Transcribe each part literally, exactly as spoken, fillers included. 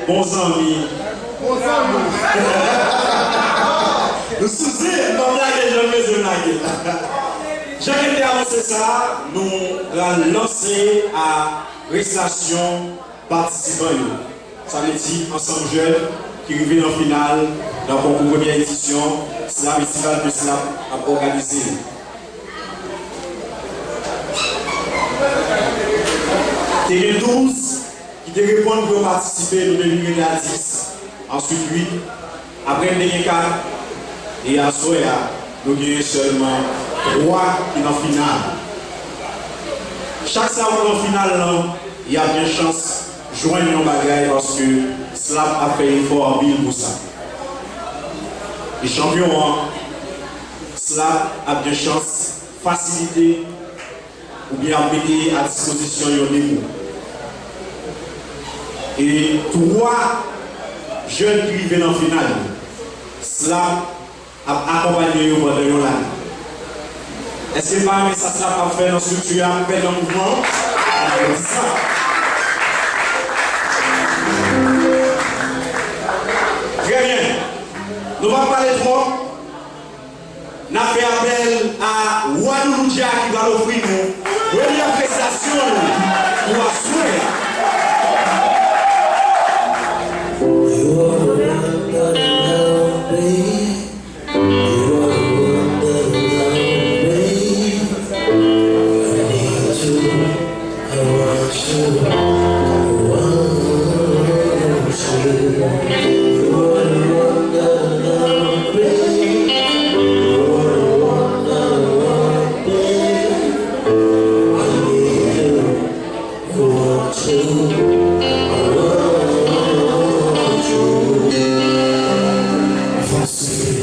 Bon zanmi. Bon zanmi. Nou sou zen, m p ap lage l jan m bezwen lage l. Jan ke m te anonse sa, nou pral lanse arestasyon patisipan yo. Sa vle di ansanm jèn ki rive nan final nan konkou premyè edisyon SLAP, Estival de SLAP ap òganize. Te gen douz ki te reponn pou yo patisipe, nou te vin rete a dis. Answit, uit. Apre, n te gen kat. E aswè a, nou genyen sèlman twa ki nan final. Chak sa yo nan final lan, y ap gen chans jwenn yon bagay paske SLAP ap fè efò anpil pou sa. E chanpyon an, SLAP ap gen chans fasilite oubyen ap mete a dispozisyon yon depo. E twa jèn ki rive nan final yo, SLAP ap akonpaye yo pandan yon lane. Èske n pa renmen sa SLAP ap fè nan estrikti a, ap fè nan mouvman an? Aplodisman. Trè byen. Nou p ap pale twòp. N ap fè apèl a Wa Doulou Dja ki pral ofri nou premye prestasyon l pou aswè a. Van soufle.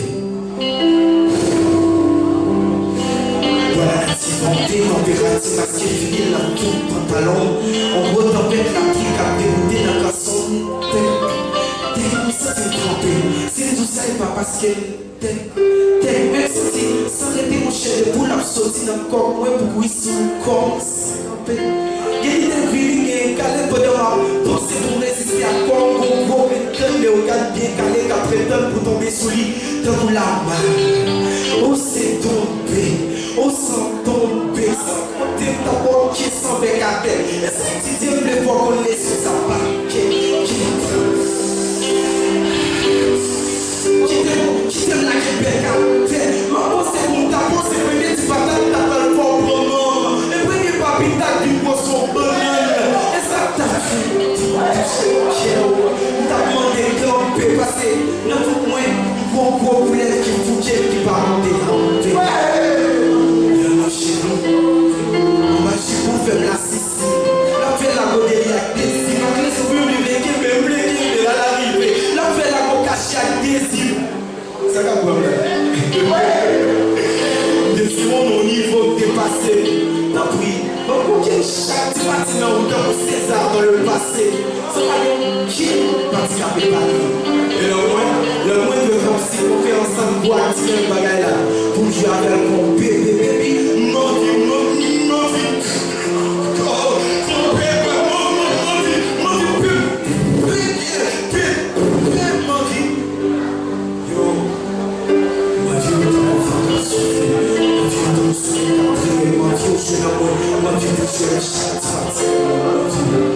Bò lanati vante, tanperati maske figi l nan tout pantalon. On gwo tanpèt lapli k ap degoute nan kanson. Tèt, tèt, m santi m tranpe. Si m di w sa, e pa paske m tèt, tèt, men m santi san rete, monchè, de boul ap soti nan kò mwen pou kouri sou kò m. Gen lide vini, gen kale pandan m ap panse pou m reziste ak kò m. Gon gwo grenn kann, men w gad byen kale k ap ret tann pou tonbe sou li tankou lamal. Ou se tonbe, ou san tonbe, san konte m t ap wè w pye san bèk atè. E sa etidye m vle fè w konn leson sa pa kèk. Kite m, kite m lage bèk atè. M ap panse pou m ta panse premye ti patat ta pral fè w pran manm. E premye papi ta vin gwo sou yon bannann. E sa ta fè, ti pa touche kè w. M t ap mande kanpe, pase nan tout mwen, m gon gwo boulèt ki fouke m ki pa monte kanpe. Lè m mache nou, m mache pou fè m la. L ap fè lago dèyè ak dezi. Ak lespri m li vle kenbe, m vle kenbe l a la rive. L ap fè lago kache ak dezi. Sa k ap pran m la? M te sou yon nivo k depase m. Tanpri, ban m kokenn chak ti pati nan ou tankou Seza dans le passé. Sa pa gen okenn pati k ap epanye. E lè mwen, lè mwen dwe fè yon ti konferans tankou ak ti menm bagay la, pou m jwe avè l kon bebe, baby, m anvi, m anvi, m anvi. Yo, mwen vin tankou fantom soufle, mwen vin tankou soufle k ap trene, mwen vin jwe nan mwen, mwen vin jwe nan chak ti pati, mwen vin, mwen vin,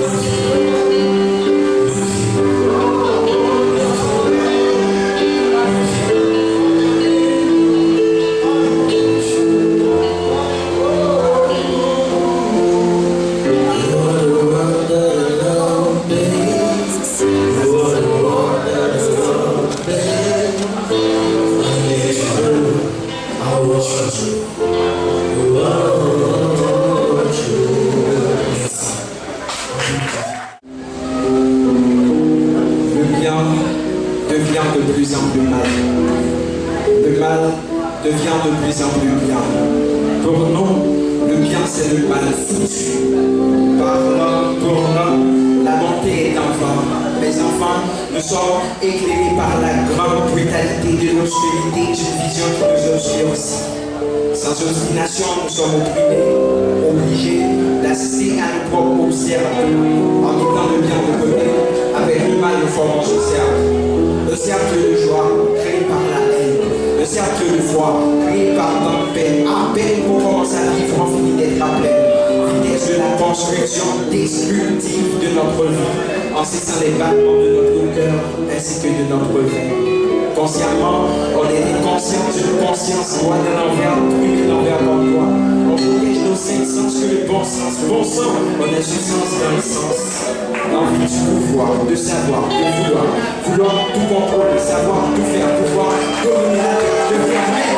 mwen vin, mwen vin. Le bien devient de plus en plus mal. Le mal devient de plus en plus bien. Pour nous, le bien, c'est le mal foutu. Par nous, pour nous, la bonté est en vain. Mes enfants, nous sommes éclairés par la grande brutalité de l'obscurité d'une vision qui nous obscurcit. Sans obstination, nous sommes opprimés, obligés d'assister à nos propres obsèques, en mettant le bien de côté, Commence au cercle. Le cercle de joie créé par la haine. Le cercle de foi créé par tant de peine. À peine qu'on commence à vivre, on finit d'être à plaine. Vitesse de la construction destructive de notre vie, en cessant les battements de notre cœur ainsi que de notre veine. Consciemment, on est conscient d'une conscience droite et l'envers, et l'envers comme droit. On protège nos cinq sens que le bon sens, bon sang, on a du sens dans le sens. L'envie du pouvoir, de savoir, de vouloir, vouloir tout contrôler, savoir tout faire, pouvoir dominer la terre, devenir maître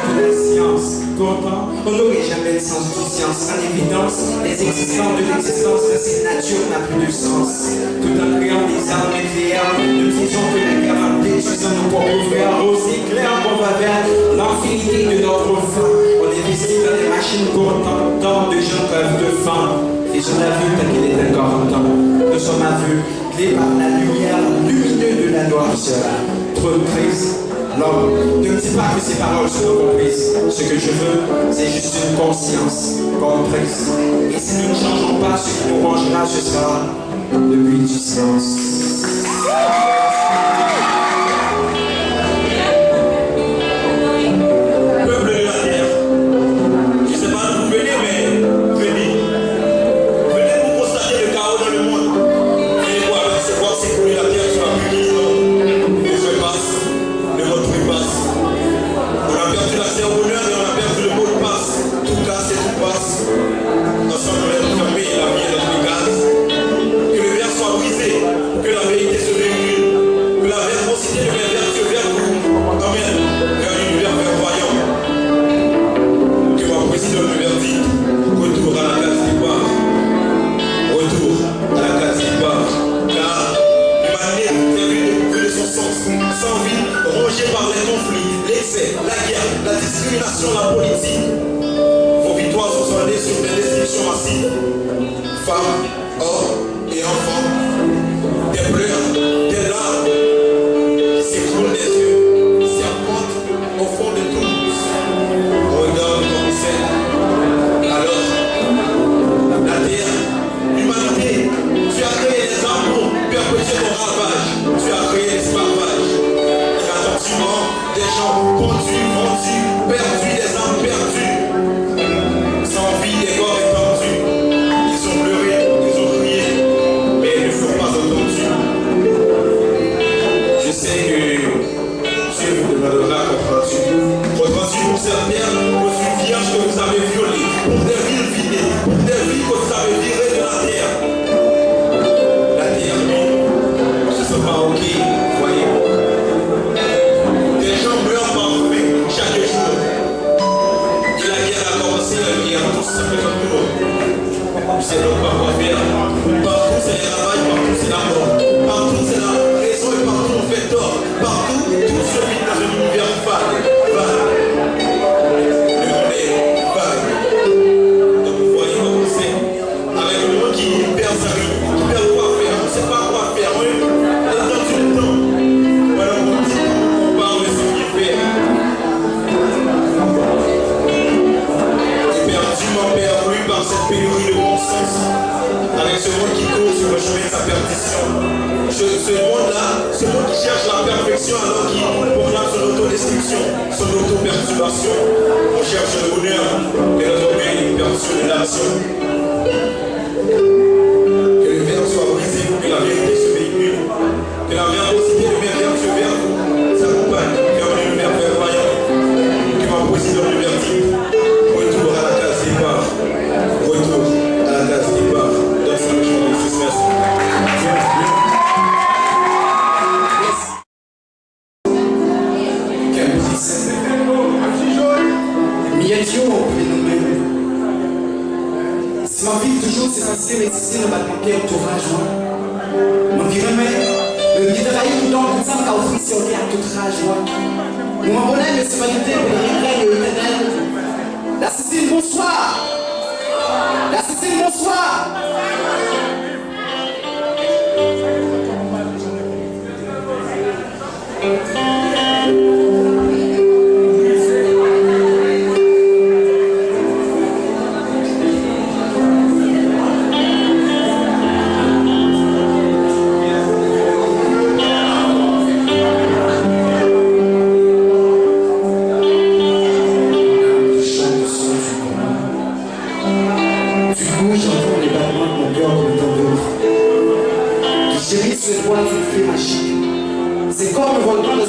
de l'existence. Pourtant, on n'aurait jamais de sens de science. En évidence, les existences de l'existence de cette nature n'a plus de sens. Tout en créant des armes nucléaires, nous ne faisons que la guerre en détruisant nos propres frères. Clair qu'on va vers l'infinité de notre fin. On investit dans des machines pour tant, tant de gens crèvent de faim. Et j'en aveugle tant qu'il est encore temps. Nous sommes aveugles par la lumière lumineuse de la noirceur. Trop triste, l'homme. Ne me dis pas que ces paroles seront comprises. Ce que je veux, c'est juste une conscience comprise. Et si nous ne changeons pas, ce qui nous rongera, ce sera le puits du silence. Peuple de la terre, je sais pas d'où vous venez, mais venez. Venez pour constater le chaos dans le monde. Venez pour apercevoir s'écrouler la terre sous la pluie qui inonde. Le feu passe, le monde trépasse. On a perdu l'accès au bonheur et on a perdu le mot de passe. Tout casse et tout passe. Ensemble, on est enfermés et la vie est notre gaz. Que le verre soit brisé, que la vérité se véhicule, que la vertuosité de mes vertueux vers vous emmène vers l'univers verdoyant. Que ma poésie donne le verdict. Retour à la case départ. Retour à la case départ. Car l'humanité est vue de, vue de son sens, sans vie, rongée par les conflits, l'excès, la guerre, la discrimination, la politique. Vos victoires sont fondées sur des destructions massives. Femmes, hommes et enfants, des pleurs, des larmes qui s'écoulent des yeux, qui serpentent au fond de tous. Regarde ton sel. Alors, la terre, l'humanité, tu as créé les armes pour perpétuer ton ravage. Tu as créé l'esclavage. Et attentivement, des gens pondus, vendus, perdus, des âmes perdues. Sans vie, des corps étendus. Ils ont pleuré, ils ont crié, mais ils ne furent pas entendus. Je sais que Dieu vous demandera compte rendu. Compte rendu pour cette terre reçue vierge que vous avez violée, pour des villes vidées, pour des vies que vous avez virées de la terre. La terre, non, ce sont pas OK, voyez. Des gens meurent par faim chaque jour. Et la guerre a commencé, la guerre tous se fait autour. Tu sais donc pas quoi faire. Partout c'est les ravages, partout c'est la mort. Partout c'est la raison et partout on fait tort. Partout, tout se vide dans un univers vague, vague. Le monde est vague. Donc vous voyez comment c'est. Avec le monde qui perd sa vie, qui perd quoi faire, on ne sait pas quoi faire. On est dans une temps. Voilà, on dit, on parle sans rien faire. Éperdument perdu par cette pénurie de bon sens, avec ce monde qui court sur le chemin de sa perdition. Ce, ce monde-là, ce monde qui cherche la perfection alors qu'il proclame son autodestruction, son autoperturbation. On cherche le bonheur, mais notre orgueil est perdu de l'action. Que le verre soit brisé pour que la vérité se véhicule. Que la verbosité de mes vertueux vers vous s'accompagne vers l'univers verdoyant. Que ma poésie donne le verdict. Retour à la case départ. Retour à la case départ. Donne-moi le chant de suspense. Kè m plis. Miyèt yo, men nou menm. Si m ap viv toujou, se paske m egziste nan batman kè antouraj mwen. Mwen vin renmen, mwen vin travay pou don tout sa m ka ofri sèvi ak tout raj mwen. Moman bonè, mesye vanite, pèleren krèy yo etènèl. Lasisine, bonswa! Lasisine, bonswa!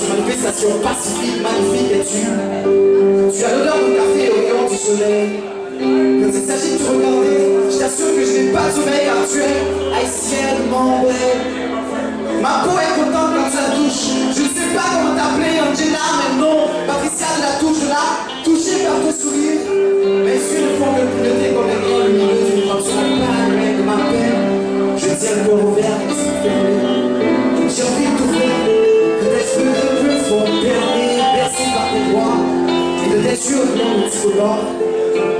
Manifestation pacifique, magnifique es-tu. Tu as l'odeur d'un café au rayon du soleil. Quand il s'agit de te regarder, je t'assure que je n'ai pas de sommeil car tu es haïtiennement belle. Ma peau est contente quand tu la touches. Je ne sais pas comment t'appeler, Angela, mais non, Patricia de la Touche de la Touchée par ton sourire, mes yeux ne font que clignoter comme les grands lumineux d'une femme sur la page de ma peine. Je tiens le cœur ouvert, les yeux fermés. J'ai envie de t'ouvrir, que tes cheveux bleus font berner, bercé par tes bras, et de tes yeux au blanc multicolore.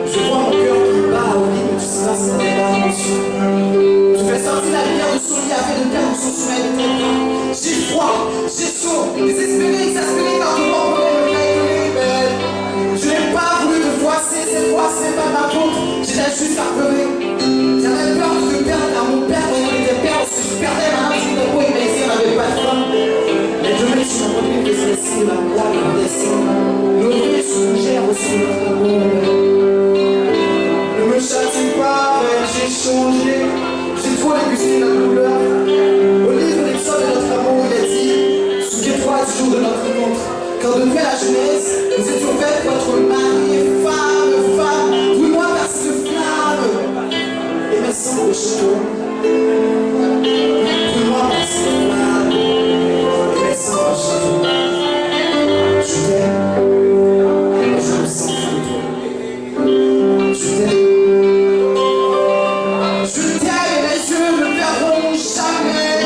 Je vois mon cœur qui bat au rythme du silence dans tes larmes, monsieur. Tu fais sortir la lumière de son lit afin de perdre son sommeil de tes bras. J'ai froid, j'ai chaud, désespéré, exaspéré par ton corps brûlé, me calculer, mais je n'ai pas voulu te froisser, cette fois ce n'est pas de ma faute, j'étais juste à pleurer. J'avais peur de te perdre car mon père, quand il était père, lorsque je perdais ma main, je ne pouvais pas imaginer, on n'avait pas de femme. Mais demain tu m'as montré que c'est le signe de la croix et des saints. Nos rues se bougèrent au son de notre amour. Ne me châtie pas, mais j'ai changé. J'ai trop dégusté la douleur. Au livre d'Exode de notre amour, il est dit, souviens-toi du jour de notre rencontre, car depuis la jeunesse, nous étions faits pour être mari et femme, femme, brûle-moi par cette flamme, et mes cendres chez toi. Brûle-moi par cette flamme, et mes cendres chez toi. Je t'aime, et je me sens fou de toi. Je t'aime. Je t'aime et mes yeux ne verront jamais.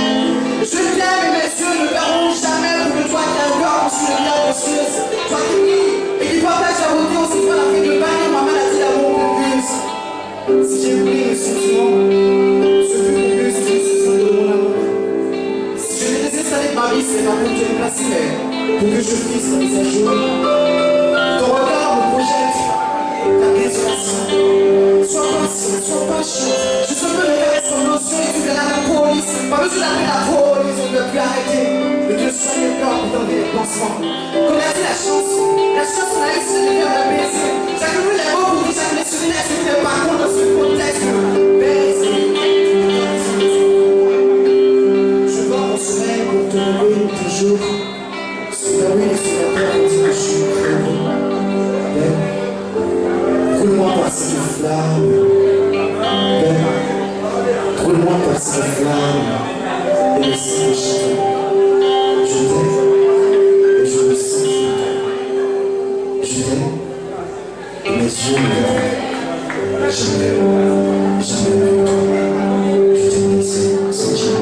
Je t'aime et mes yeux ne verront jamais plus que toi qui as un cœur conçu de pierre précieuse. Toi qui pries et qui partages la beauté aussi toi la feuille de palmier, ma maladie d'amour périlleuse. Si j'ai oublié le sentiment, ce fut pour que tu sois de mon amour. Si je t'ai désinstallé de ma vie, ce n'est pas pour te remplacer, mais pour que je puisse la mise à jour. Ton regard me projette ta désolation. Sois patient, sois patient. Je sais que les rêves sont nocifs et tu verras la police. Pas besoin d'appeler la police, on ne peut plus arrêter. Le Dieu soigne le cœur pour t'enlever les pansements. Comme l'a dit la chanson, la chanson la liste de faire un baiser. Chaque jour les mots pour dire chaque message. Tèks ki fè pa konn nan se kontèks de bèl. Je vois mon sommeil pour te lever toujours. Sous la rue et sous la terre, on dit que je suis crevé. Belle, brûle-moi par cette flamme. Belle, brûle-moi par cette flamme. Et laisse-moi chanter. Je t'aime et je me sens fou. Je t'aime. Mes yeux ne verront jamais, jamais plus toi. Je t'aime, Sanjay.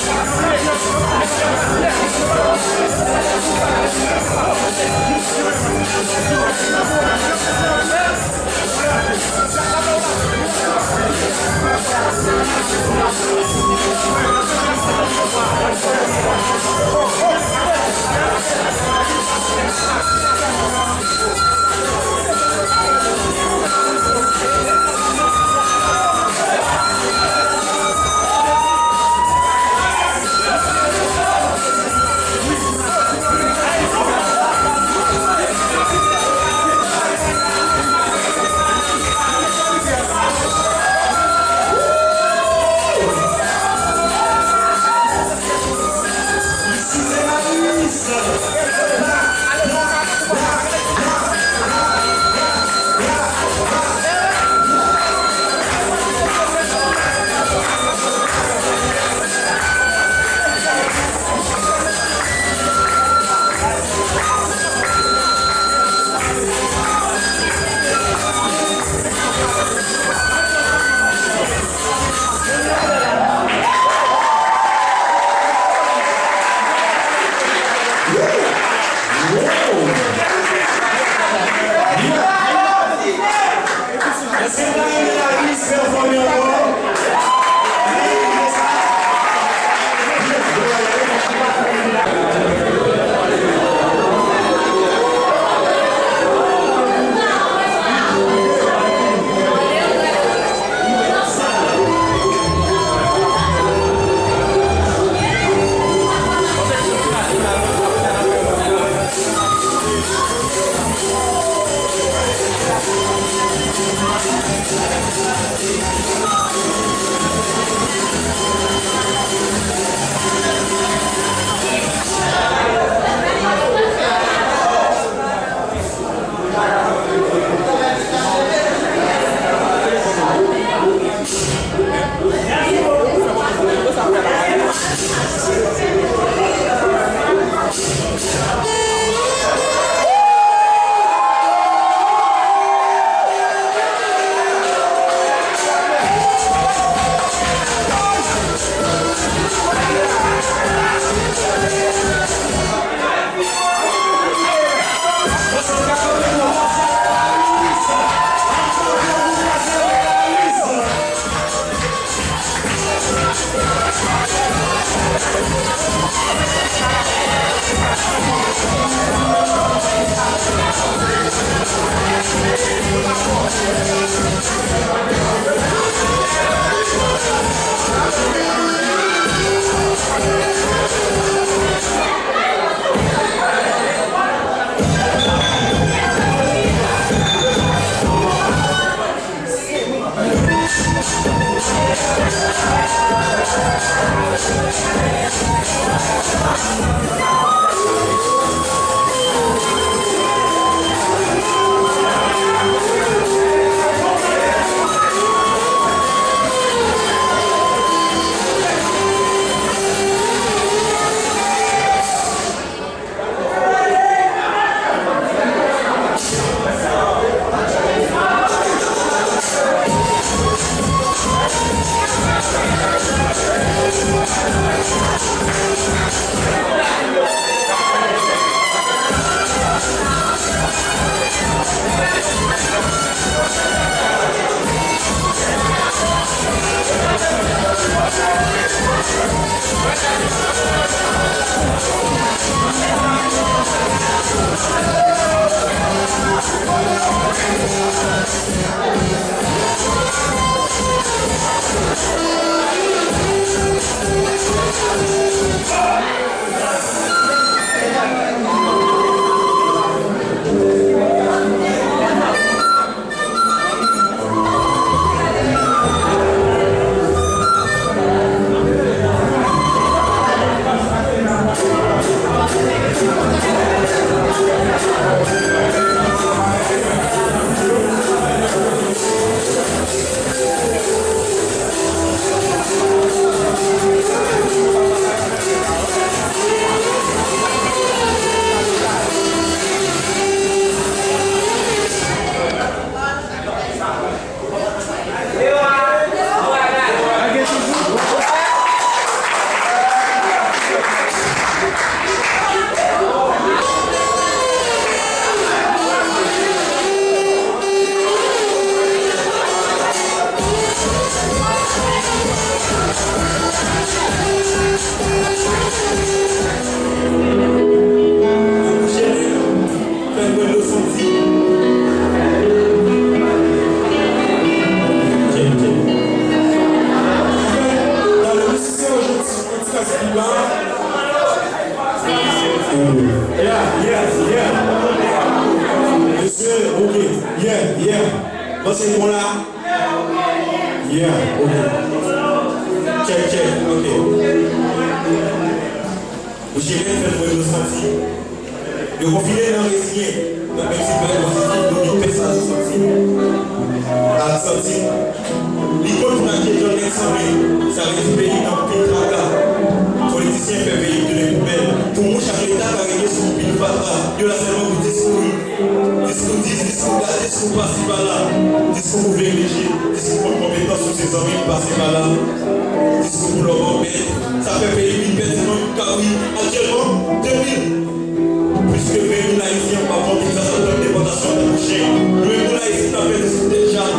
Èske n ta renmen Laris pèfòme ankò? Yeah, yeah, yeah. Mesye, ok. Yeah, yeah. Panse bon la? Yeah, ok. Check, check, ok. Misye menm fè mwen yo santi. Yo konfine nan reziyen. Donk, menm si nou wè pozitif, nou vin pè sa nou santi. Al santi. Li konn pou n achte Jordan san mil. Sa vle di peyi nan anpil traka. Politisyen fè peyi tounen poubèl. Pou mouch ak Leta ka rete sou pil fatra. Yo la sèlman pou diskou. Diskou dis, diskou dat, diskou pase pa la. Diskou pou vle reje. Diskou kont konpetans ou se zanmi m pase pa la. Diskou pou lòbò bèt. Sa fè peyi vin pèdi non kabri. Aktyèlman, de mil. Plis ke ven mil Ayisyen ap pran egzanp nan depòtasyon tankou chen. Nou menm moun Ayiti n ap fè diskou tèt chat.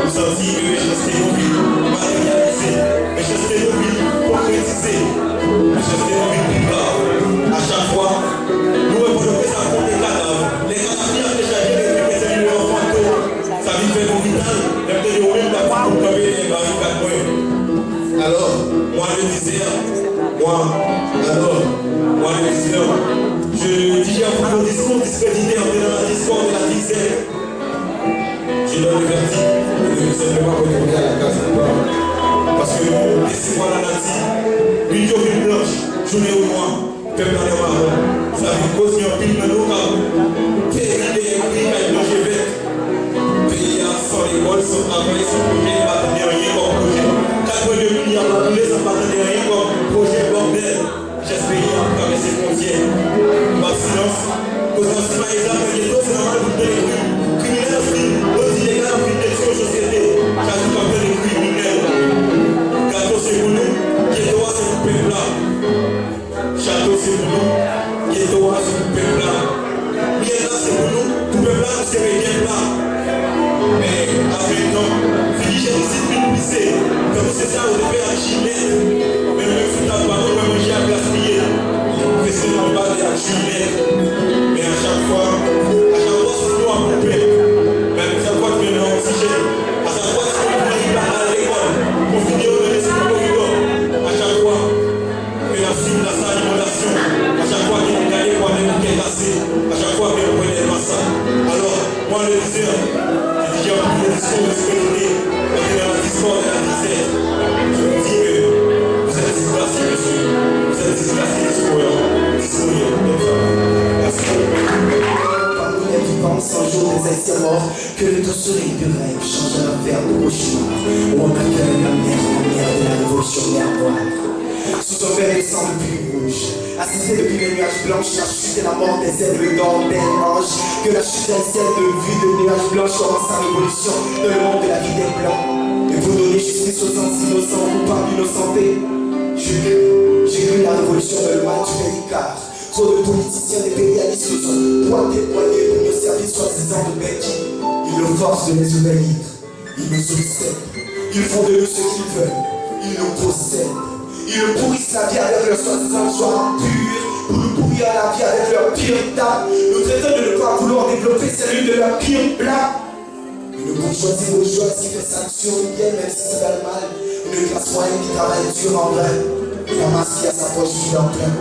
M santi ke mechanste nou vin materyalize, mechanste nou vin konkretize, mechanste nou vin pi grav. A chak fwa, nou wè Pòtoprens ap konte kadav. Lè kadav li ap dechaje, li ap mete nimewo fantom. Sa vin fè nou vital, lè m tande ou menm k ap di pou m kanpe dèyè barikad mwen. Alors, moi le diseur, moi, alors, moi le diseur, je dis à vous mon discours discrédité, entré dans la discorde et la disette. Je donne le verdict, je ne sais pas retourner à la case départ. Paske nou desevwa lanati, nwit yo vin blanch, jounen yo nwa. Pèp la nan mawon. Sa vin koz gen anpil nan nou k ap peri dèyè kri kay plonje vèt. Peyi a san lekòl, san travay, san pwojè, pa tande anyen kòm pwojè. Katreven milya pa boule san pa tande anyen kòm pwojè, bòdèl. Richès peyi a ap travèse fwontyè. M ap silans. Koz nan simaye zam nan geto, se nòmal pou n tande kri. Kriminèl ap fin, bandi legal ap fin detwi yon sosyete. Chak jou k ap tande kriminèl. Gato se pou nou, geto a se pou pèp la. Chato se pou nou, geto a se pou pèp la. Myèl la se pou nou, pou pèp la nou se regèt la. Men, a ventan, figi jenizit vin plise. Tankou se sa yo te fè ak Jinèt. Men mwen sou tab pa nou, mwen manje ap gaspiye. Festen nan bal e ak Jinèt. Men a chak fwa, a chak fwa souf nou ap koupe. Men a chak fwa nou gen nan oksijèn. A chak fwa timoun nou pa al lekòl. Konfine yo nan lespri koridò. A chak fwa. Ke n ap swiv lasa inondasyon. A chak fwa ke nou gade, pou ane nou kè kase. A chak fwa ke nou pran dèl masak. Alò, mwen le dizè, je dis en plus de discours de sécurité, on est dans la discorde et la disette. Je vous dis que vous êtes disgraciés, monsieur. Vous êtes disgraciés, discours, discours, comme ça. Merci. Parmi les vivants, cent jours, des anciens morts, que le doux soleil de rêve change en enfer de cauchemar, ou en accueil la mère, la mère de la révolution nervoise. Sous un bain de sang de pluie rouge, assistée depuis les nuages blancs, la chute et la mort des aigles d'or, bel ange, que la chute haïtienne de vue de nuages blancs commence sa révolution dans le monde de la vie des blancs. Et pour donner justice aux innocents, coupables, innocentés, je crie, je crie la révolution dans le mal du pays, car trop de politiciens, d'impérialistes nous ont pointé, poignés pour nos services soi-disant de bêtises. Ils nous forcent de les obéir. Ils nous obsèdent. Ils font de nous ce qu'ils veulent. Ils nous possèdent. Ils nous pourrissent la vie avec leur soi-disant joie pure, pour nous pourrir la vie avec leur pire date, nous traitant de ne pas vouloir développer celle-là de leur pire plat. Une bourgeoisie bourgeoise qui fait sanction bien, même si ça fait mal. Une classe moyenne qui travaille dur en vain. Et la masse qui a sa poche vide en plein.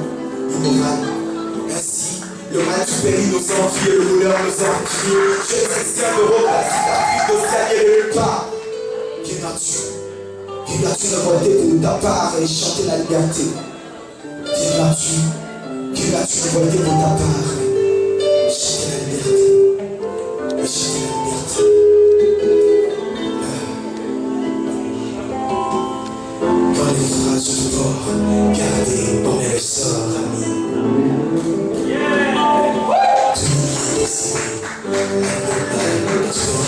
Immoral. Ainsi, le mal du pays nous envie et le bonheur nous envie. Jeunes Haïtiens d'Europe, d'Asie, d'Afrique, d'Océanie, de nulle part. Viens-tu, viens-tu révolter pour ta part et chanter la liberté. Viens-tu, viens-tu révolter pour ta part et chanter la liberté. Et chanter la liberté. Dans les phrases du port, gardez, on est le sort, ami. Tout le monde est serré, la balle est trop.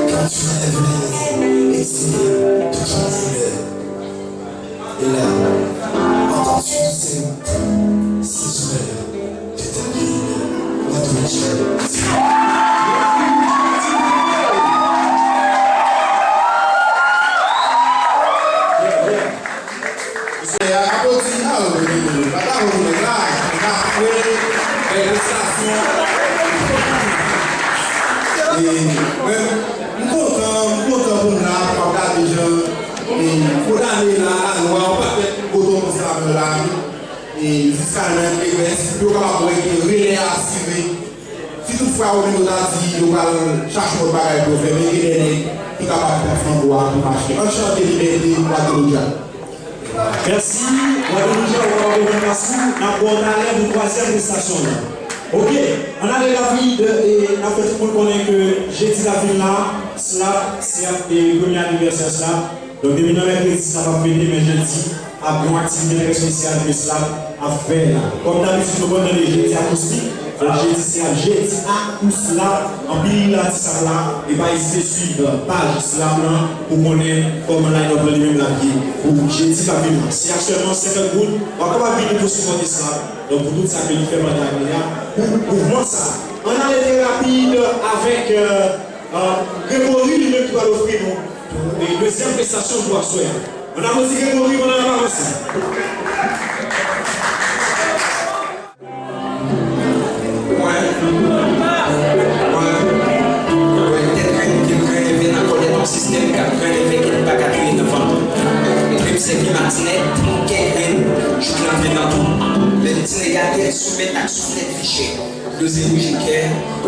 Quand tu lèves la nuit, excellez de ton île. Et là, entends-tu doucement ces odeurs de ta ville, la douche. Mesye, aplodi, ah, wi, wi, wi, pa ta wè nèg la, nèg la fre, bèl prestasyon. E, mwen, m kontan, m kontan pou m la, pou m ap gade jan E, kondane la, lalwa, yon pakèt gwo tonton slavè la, e, jiska nan egrès, pou yo kapab wè ke relè a asire. Si toutfwa, ou menm, ou ta di, yo pral chache yon bagay pou yo fè, men gen de nèg ki kapab fè flanbo a pou mache. Anchante, Libète, Gwadlouja. Mèsi, Gwadlouja, ou kapab revin asou, n ap wè w talè pou twazyèm prestasyon w lan. Oke, ann ale rapid, e n ap fè tout moun konnen ke jedi k ap vin la, slap, se ap, e, premye anivèsè slap. Donk, depi nan mèkredi, slap ap fete, men jedi, ap gen yon aktivite trè espesyal ke slap ap fè la. Kòm dabitid, nou konn tande jedi akoustik. Donk, jedi, se ap jedi akouslap. Anpil atis ap la. E pa ezite swiv paj slap lan pou konnen kòman line-up lan li menm l ap ye pou jedi k ap vin lan. Se ak sèlman senkant goud, w ap kapab vini pou sipòte slap. Donk, pou tout sa ke li fè pandan ane a, pou mouvman sa. Ann ale trè rapid avèk, euh, euh, Gregory, li menm ki pral ofri nou, e, dezyèm prestasyon pou aswè a. Ann aplodi Gregory pandan n ap avanse. Mwen, mwen, mwen, tèt grenn, ke m grenn leve nan kòlèt yon sistèm k ap grenn leve ke n pa ka touye nan vant. Trip sèvi matinèt, kè grenn, jouk l antre nan twou. Lè m tire atè, soumèt ak souflèt vichè. Doze bouji kè,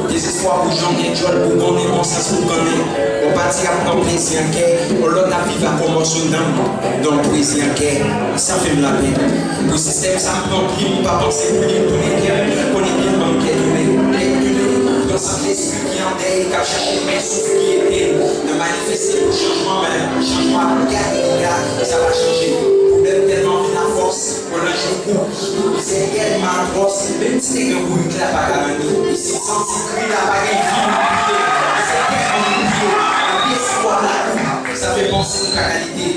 dezespwa pou jan gen djòl bougonnen, bon sans pou kannen. Yon pati ap pran plezi an kè, yon lòt ap viv ak yon mòso nanm, donk plezi an kè, sa fè m lapenn. Pou sistèm sa m pran plim, pa panse pou li m tounen kè m, konnen byen ban m kè tounen, kè tounen, pran sant lespri ki an dèy, k ap chache limen souf ki etenn, nan manifeste pou chanjman, men chanjman ap gate dega, sa pa chanje. Pwoblèm tèlman vin afòs, Mwen nan jou kou, mizè tèlman atwòs, menm ti nèg an bourik la pa ka ranni. Isit santi kri la pa gen vi pou kriye. Mizè tèlman pou kriye, anpil espwa lakou, sa fè panse n pa ka lite.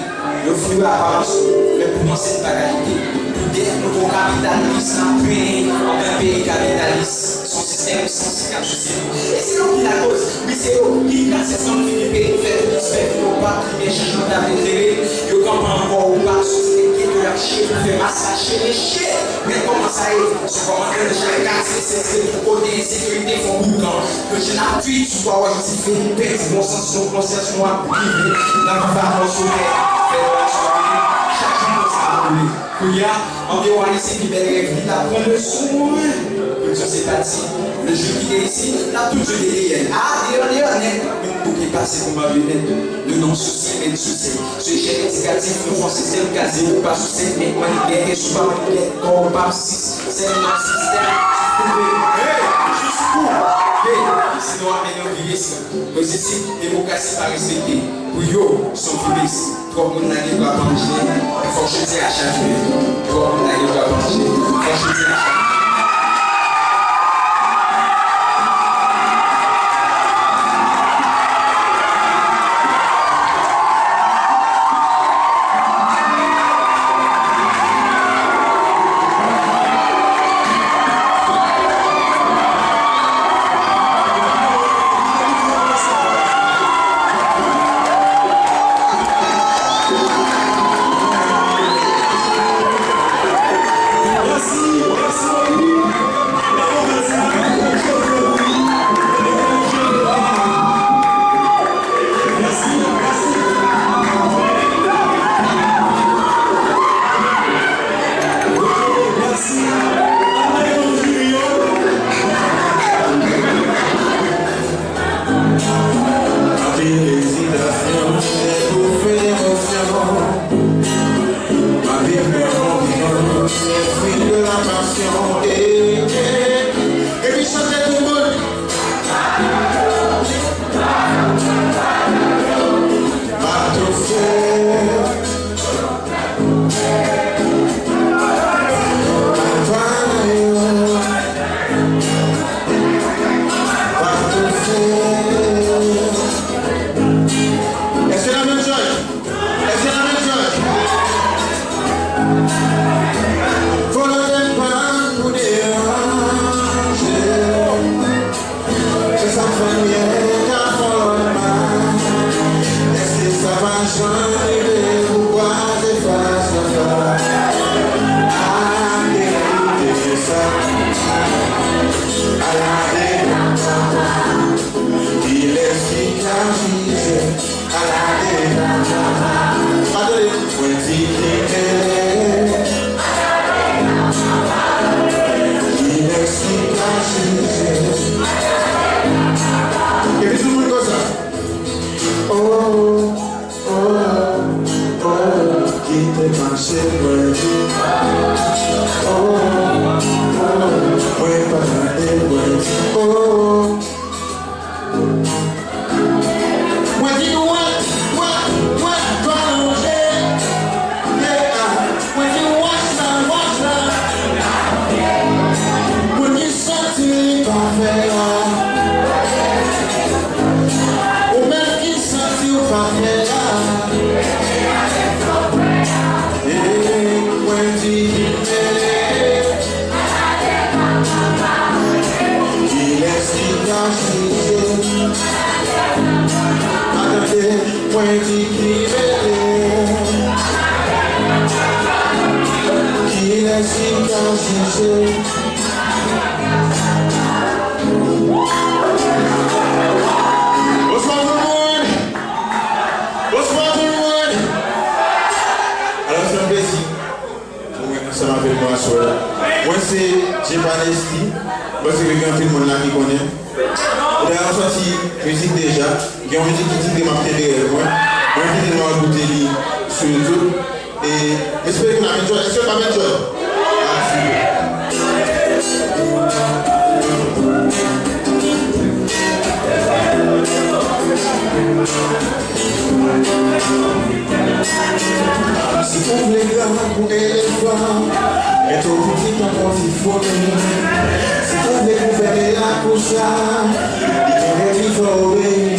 Yo flou aparans nou, men pou panse n pa ka lite. Poutèt nou tro kapitalis, n ap trennen antan peyi kapitalis. Se yon sistèm sansib k ap souse nou. E se yo ki lakoz. Wi, se yo ki kase sann figi peyi n fè tounis fè vin opak, limyè chanjman t ap eklere. Yo kanpe ankò opak sou ti nèg geto y ap chire pou fè mas mache. Mesye, men kòman sa ye? Sou kòmantè nan chak katye, se, se tou kote ensekirite fè boukan. Yo jwenn ap kwit sou twa wòch dife, pèdi bon sans nou, konsyans nou ap rive. N ap viv ak mòso tè, fè lòt sou ap viv. Chak jou konsa ap boule. Kounye a, andewò a li se pi bèl rèv li, l ap pran leson. Pou l di se pati, le jou ki te isi, l ap toujou te deyè l. A, deyò, deyò nèt, menm bouke pase pou maryonèt. Nou nan sousi, menm sousi. Se echèk endikatif, nou fè yon sistèm kazye pou pa souse, men mannigè, e sou pa mannigè, kò w p ap sis, sèlman sistèm, koupe, hey, jis koupe, sinon ap mennen w vire si. Mwen se si demokrasi pa respekte, pou yo, se yon fibes. Twòp moun lage bra panche, fòk chodyè a chaje. Twòp moun lage bra panche, fòk chodyè a chaje. Anpil ezitasyon, lè pou fè emosyon. Anpil pè, konfizyon, lè fwi de la pasyon. Eh, eh. Epi chante tout moun. Bato fè. Èske n ap enjoy? Èske n ap enjoy? Volonte m pa pou deranje. Se sa k fè m ye ka fè w mal. Èske sa pa janm rive pou kwaze fas nan fas? Ake koute sa. Alade. Kilès ki ka vize? Alade. Ki te mache mwen di, oh, oh, mwen pa tande mwen di, oh. Mwen di nou wè, wè, wè, dwa lonje. Yeah. Mwen di wòch la, wòch la. Mwen di santi li pa fè la. Ou menm ki santi w pa fè la. Mwen di ki mele. Kilès ki ka jije? Atande, mwen di ki mele. Kilès ki ka jije? Bonswa tout moun. Bonswa tout moun. Alò, se yon plezi pou mwen ansanm avèk nou aswè a. Mwen se J Panesty. Mwen panse ke gen anpil moun la ki konnen m. Dayè, m sòti mizik deja. Gen yon mizik ki titre M ap kenbe rèv mwen. Mwen envite nou al koute li sou YouTube. E m espere ke n ap enjoy. Èske n p ap enjoy? Ah, super. Si ou vle gran pou elefan, mete w piti tankou ti founi. Si ou vle gouvène lakou sa, li gen règ li fè w obeyi.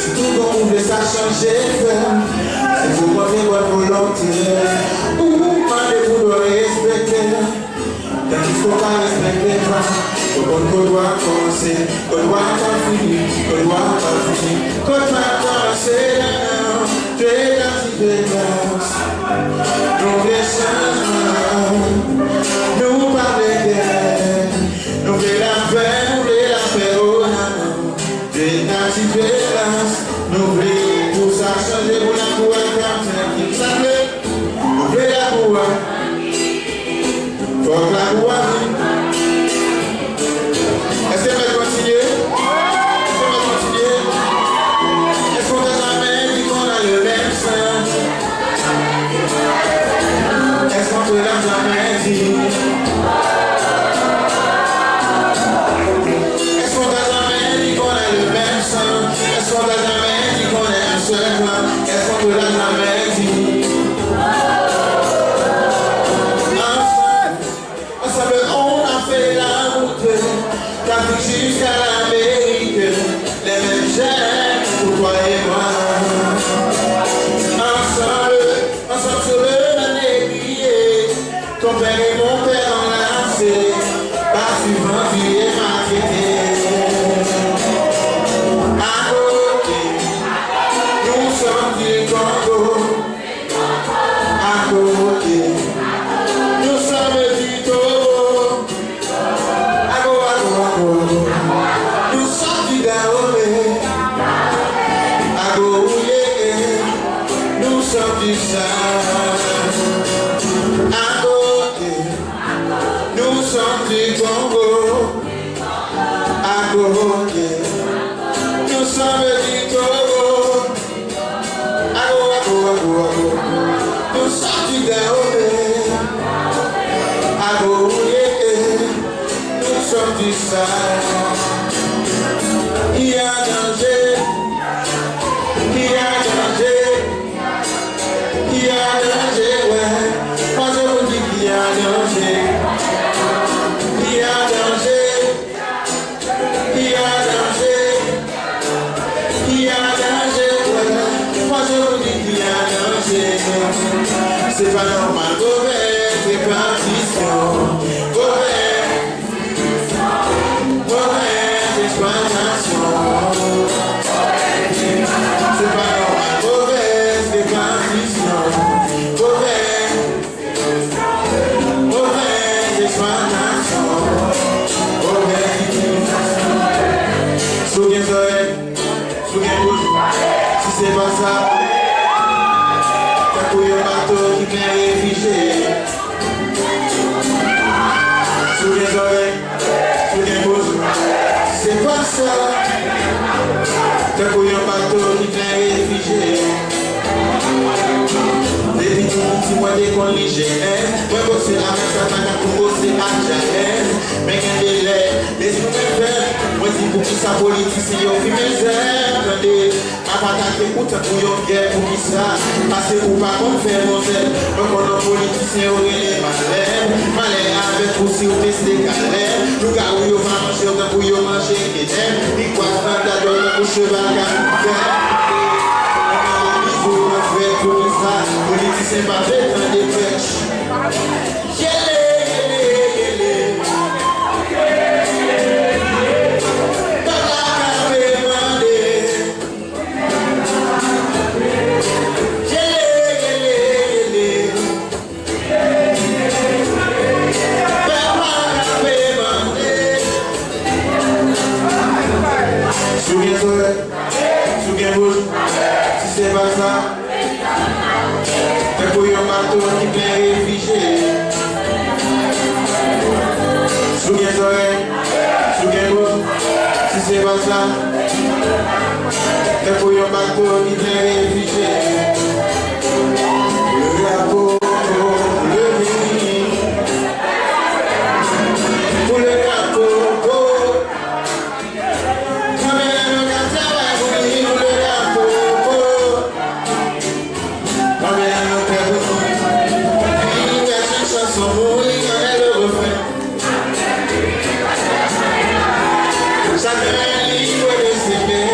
Sitou kan ou vle sa chanje fè, se pou montre bòn volonte. Ou mande pou dwa respekte. Tandis ke w pa respekte pa, ou konn kot dwa kòmanse, kot dwa pa fini, kot dwa pa fini, kot dwa kòmanse. Dwe nan ti plas. Nou vle chanjman, nou pa vle gè. Nou vle lapè, nou vle lapè, oh, nan nou. Vin nan ti pelas, nou vle pou sa chanje, pou lakou a kapten ki sa vle. Nou vle lakou a. Fòk lakou a vin. Èske mèt kontinye? Èske mèt kontinye? Èske on t'a jamais dit qu'on a le même sang? Est-ce qu'on te l'a jamais dit? Est-ce qu'on t'a jamais dit qu'on a le même sang? Est-ce qu'on t'a jamais dit qu'on est un seul clan? Est-ce qu'on te l'a jamais dit? Ensemble, ensemble, on a fait la route d'Afrique jusqu'à l'Amérique. Les mêmes jeunes pour toi et moi. Ensemble, ensemble sur le même étrier. Ton père et mon père enlacés, pas suivant tu es maltraité. À côté, nous sommes du Congo. À côté, nous sommes du Togo. Ago, ago, ago, ago. Nous sommes du Dahomey. Ago, yeah, yeah. Nous sommes du Sahara. Ago, yeah. Nous sommes du Congo. Ago, yeah. Nous sommes du Togo. Ago, ago, ago, ago. Nous sommes du Dahomey. Ago, yeah, yeah. Nous sommes du Sahara. Il y a danger. Il y a danger. Il y a danger, ouais. Moi, je vous dis qu'il y a danger. Il y a danger. Ki a danje, ki a danje, wè. Mwen, je vous dis ki a danje. Se pa nòmal, movèz repatisyon, movèz, movèz eksplwatasyon. Se pa nòmal, movèz repatisyon, movèz. Movèz eksplwatasyon, movèz itilizasyon. Si w gen zòrèy, si w gen bouch, si se pa sa, tankou yon bato ki plen refijye. Si w gen zòrèy, si w gen bouch, si se pa sa, tankou yon bato ki plen refijye. Vle Si mwen te konn li G S, mwen bose avèk sa ta ka pou bose ak J S. Men gen de lè, lespri mwen fèb, mwen di poukisa politisyen yo fimen zèb, tande. M ap atake ou tankou yon gèp, poukisa? Paske ou pa konn fè bon zèb. Mwen konn yon politisyen yo rele Malèb. Malè avèk ou si w teste Kalèb. Lougawou yo va manje w tankou yo manje kenèb. Li kwaz nan dado tankou cheval ka fè. Mwen nan bizou mwen fè poukisa? Politisyen pa vle tande pèch. Yele, yele, yele. Pèp la kanpe mande. Yele, yele, yele. Pèp la kanpe mande. Si w gen zòrèy, si w gen bouch, si se pa sa, fè pou yon bato ki plen refijye. Si w gen zòrèy, si w gen bouch, si se pa sa, fè pou yon bato ki plen refijye. Pou le drapo, pou le peyi, pou le drapo. Kanmenm yo ka travay pou li, pou le drapo. Kanmenm yo pè pou li. Vin fè chanson mouri, kanmenm le refren. Chacun est libre de s'aimer.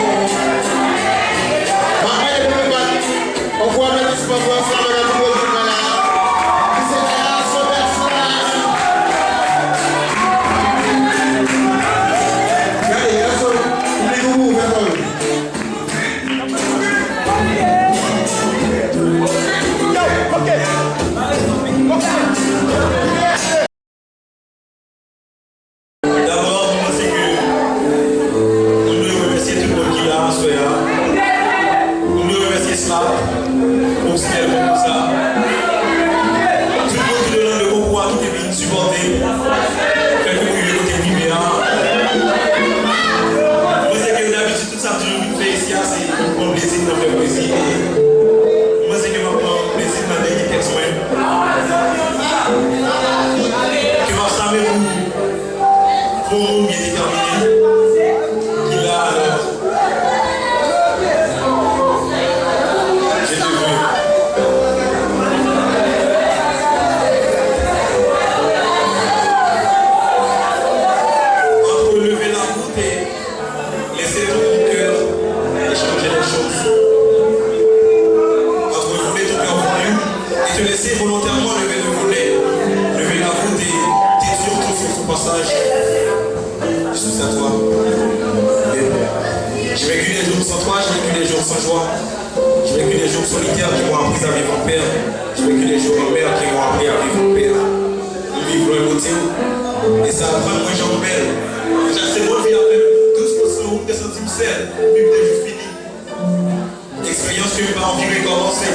M ap mande pou nou bat yon gwo aplatizman pou ansanm ak tout moun la. Ki se Gason Pèsonèl. Gade, gason, piblik ou ouvè kò l. Dabò, mwen panse ke nou dwe remèsye tout moun ki la aswè a. Nou dwe remèsye Slap, Pwofesyonèl Konkou sa. Tout moun ki te nan le konkou a ki te vin sipòte, fè ke nou rive kote n rive a. Mwen panse ke dabitid, tout sa m toujou vin fè isi a, se pou pran plezi nan fè pwezi. E mwen se ke m ap pran plezi nan dènye tèks mwen. Ke m ap salye pou, pou yon moun byen detèmine ki la alò. Je te veux. Entre lever la voûte et laisser ton cœur échanger les choses. Entre fouler ton cœur voyou et te laisser volontairement lever le volet, lever la voûte et détruire tout sur son passage. Je suis à toi. J'ai vécu des jours sans toi, j'ai vécu des jours sans joie. J'ai vécu des jours solitaires qui m'ont appris à vivre en paix. J'ai vécu des jours en mer qui m'ont appris à vivre en paix. M viv lwen Bondye, e sa aprann mwen jan w bèl. Chak segonn vi avè m, dousman sou ou, m te santi m sèl, viv de jou fini. Eksperyans ke m pa anvi rekòmanse.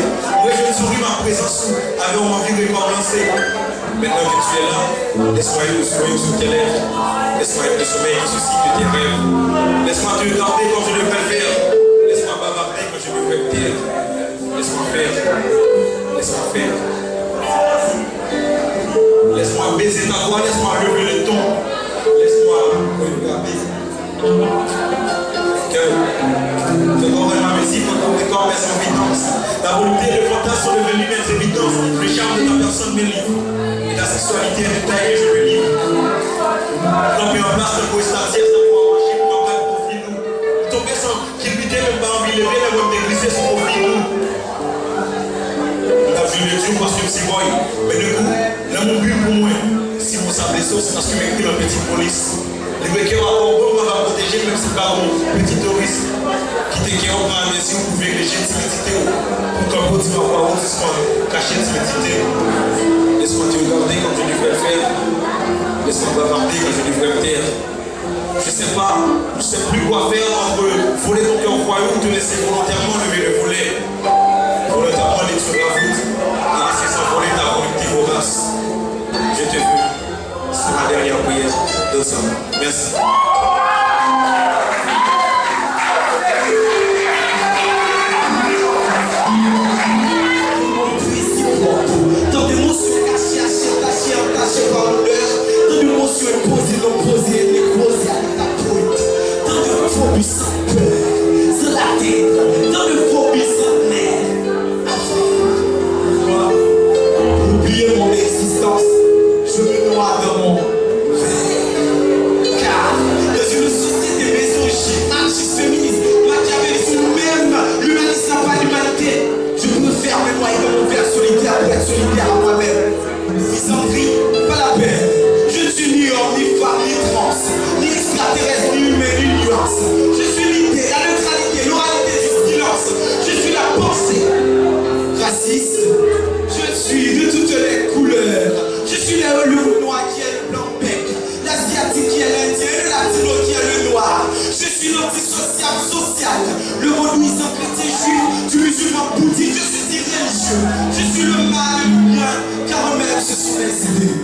Mwen jwenn souri m ak prezans ou, avè w m anvi rekòmanse. Maintenant que tu es là, laisse-moi être le sourire sur tes lèvres. Laisse-moi être le sommeil qui suscite tes rêves. Laisse-moi te regarder comme je devrais le faire. Laisse-moi bavarder quand je devrais me taire. Laisse-moi faire. Laisse-moi faire. Laisse-moi baiser ta voix, laisse-moi lever le ton. Laisse-moi regarder. Que ton corps est ma musique, ton corps est mes évidences. La volonté et le fantasme sont devenus mes évidences. Le charme de ta personne m'élève. Et ta sexualité est détaillée, je me livre. Kanpe an plas tankou estatye, sa pou mache pou m ap gade pwofil ou. Tonbe san kilbite, men m pa anvi leve lè m wè m te glise sou pwofil ou. M t ap jwe lè di w paske m se bòy. Men de kou, lanmou w vin pou mwen. Si pou sa blese w, se paske m ekri l an peti polis. Libre kè w ak kò w, bon, mwen va pwoteje l, menm si l pa yon peti toris. Kite kè w pran amezi w pou vegreje timidite w. Pou kanpe w di m ap ba w, sispann kache timidite w. Laisse-moi te regarder comme je devrais le faire. Laisse-moi bavarder quand je devrais me taire. Je sais pas, je sais plus quoi faire entre voler ton cœur voyou ou te laisser volontairement lever le volet. Volontairement détruire la voûte et laisser s'envoler ta volupté vorace. Je te veux. C'est ma dernière prière. Donne ça. Merci. Le mal et le bien, car eux-mêmes se sont les idées.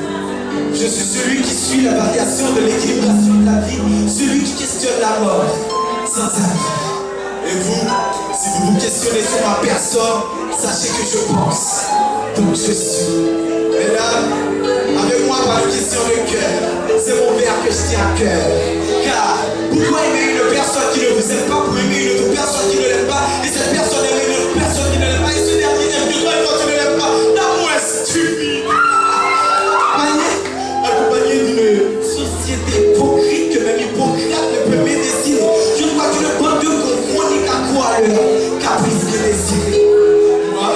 Je suis celui qui suit la variation de l'équilibration de la vie, celui qui questionne la mort sans avis. Et vous, si vous vous questionnez sur ma personne, sachez que je pense, donc je suis. Mesdames, avec moi, pas de question de cœur. C'est mon verre que je tiens à cœur. Car pourquoi aimer une personne qui ne vous aime pas pour aimer une autre personne qui ne l'aime pas, et cette personne aime une autre personne qui ne l'aime pas, et ce dernier aime que toi et toi tu ne l'aimes pas? L'amour est stupide. Akompanye d'une société hypocrite que même Hippocrate ne peut médeciner. Je ne vois qu'une bande de gros chroniques à croire à leur caprice bien désiré. Moi,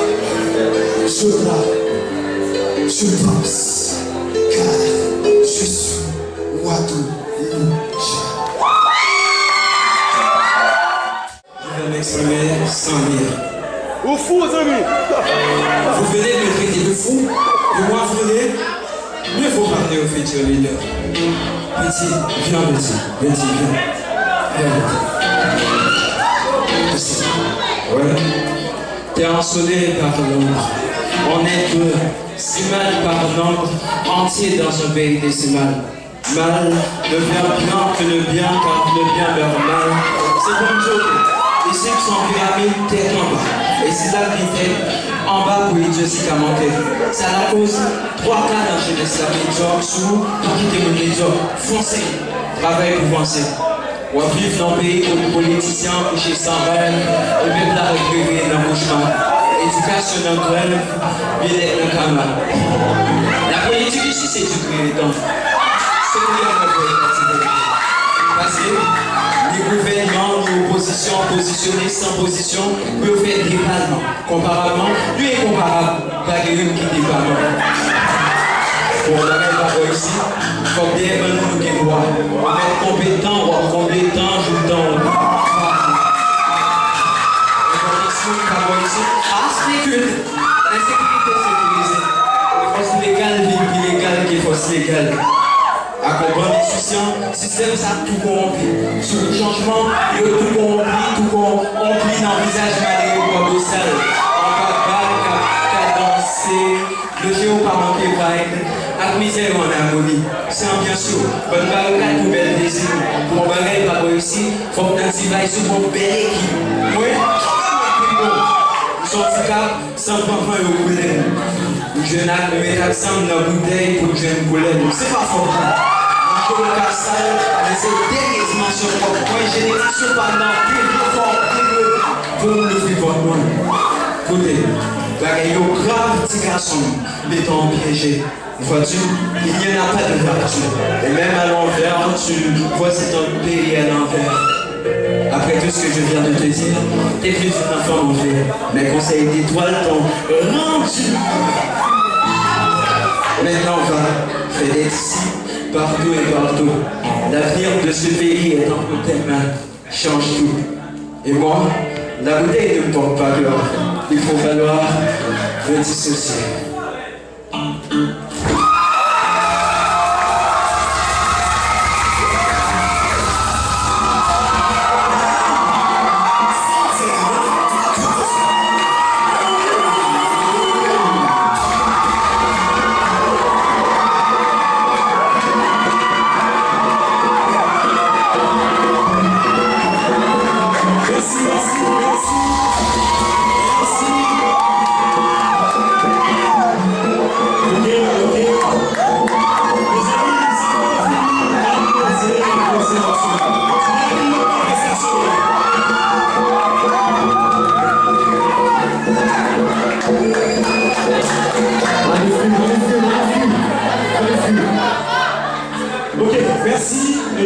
je vois, je pense, car je suis Wadou Louja. Je vais m'exprimer sans rire. Ou fou, zanmi! Vous venez de me traiter de fou, et moi, vous venez, mieux vaut parler au futur leader. Petit, viens, petit, petit, viens. Viens, petit. Merci. Ouais. T'es ensoleillé par l'ombre. On est deux, si mal par nombre, entier dans un pays décimal. Mal devient bien que le bien, car le bien meurt mal. Se pou m di w, isi se yon piramid tèt anba. E si l ap vin tèt anba pou li di yo se kòmantè. Sa lakoz twa ka nan jenès la medyòk, si w pa kite moun medyòk, fonse, travay pou vanse. W ap viv nan peyi kote politisyen an kouche san rèv, e pèp la ap reve nan kochma. Edikasyon nan grèv, byennèt nan kama. Lapolitik isi se di kreye tan. Se pou y ap fè pati de. Paske ni gouvènman, ni opozisyon pozisyone san pozisyon pou yo fè de pa nan. Konparabman, nou enkonparab, pa gen youn ki depaman. Bon, bagay pa bò isi, fòk dèyè ban nou, nou gen dwa. Ou mèt konpe tan, w ap konpe tan, jou tan w. Enpòtans moun pa bò isi, pa spékile. Ensekirite sekirize. Fòs legal vin pi legal ke fòs legal. Ak yon bann ensisyan, sistèm sa tou kowonpi. Si w vle chanjman, yo tou kowonpi, tou kowonpi nan vizaj malere bò bosal. Anba bal k ap kadanse, loje yo pa manke vibe, ak mizè yo an amoni. Se anbyans yo, bann barikad pou bèl dezi. Pou yon bagay pa bò isi, fòk nan ti vibe sou bon bèl ekip. Mwen, mwen pi bon. M sòti kap, san pran van yo koule m. M jwenn ak, m met ak san m nan boutèy pou m jwenn koulè m. Se pa fòt mwen. Manje w ka sal, men se dènye dimansyon pwòp mwen. Jenerasyon pa m nan devye fò, devye pou m louvri pòt mwen. Koute, bagay yo grav, ti gason m, beton an pyeje. Vois-tu, il n'y en a pas de vertu. Et même à l'envers, tu vois cet autre pays à l'envers. Après tout ce que je viens de te dire, t'es plus une enfant, mon vieux. Mes conseils d'étoile t'ont rendu. Maintenant, va, fais des disciples partout et partout. L'avenir de ce pays est entre tes mains. Change tout. Et moi, la bouteille ne me porte pas gloire. Il faut falloir me dissocier. Mèsi, mèsi, mèsi. Mèsi. Ok, ok. Mezanmi, sa pa fini, n ap poze, poze ansanm. N ap fini, n ap poze ansanm. Allez, film, allez, film, allez, film. Allez, film. Ok, mèsi. E,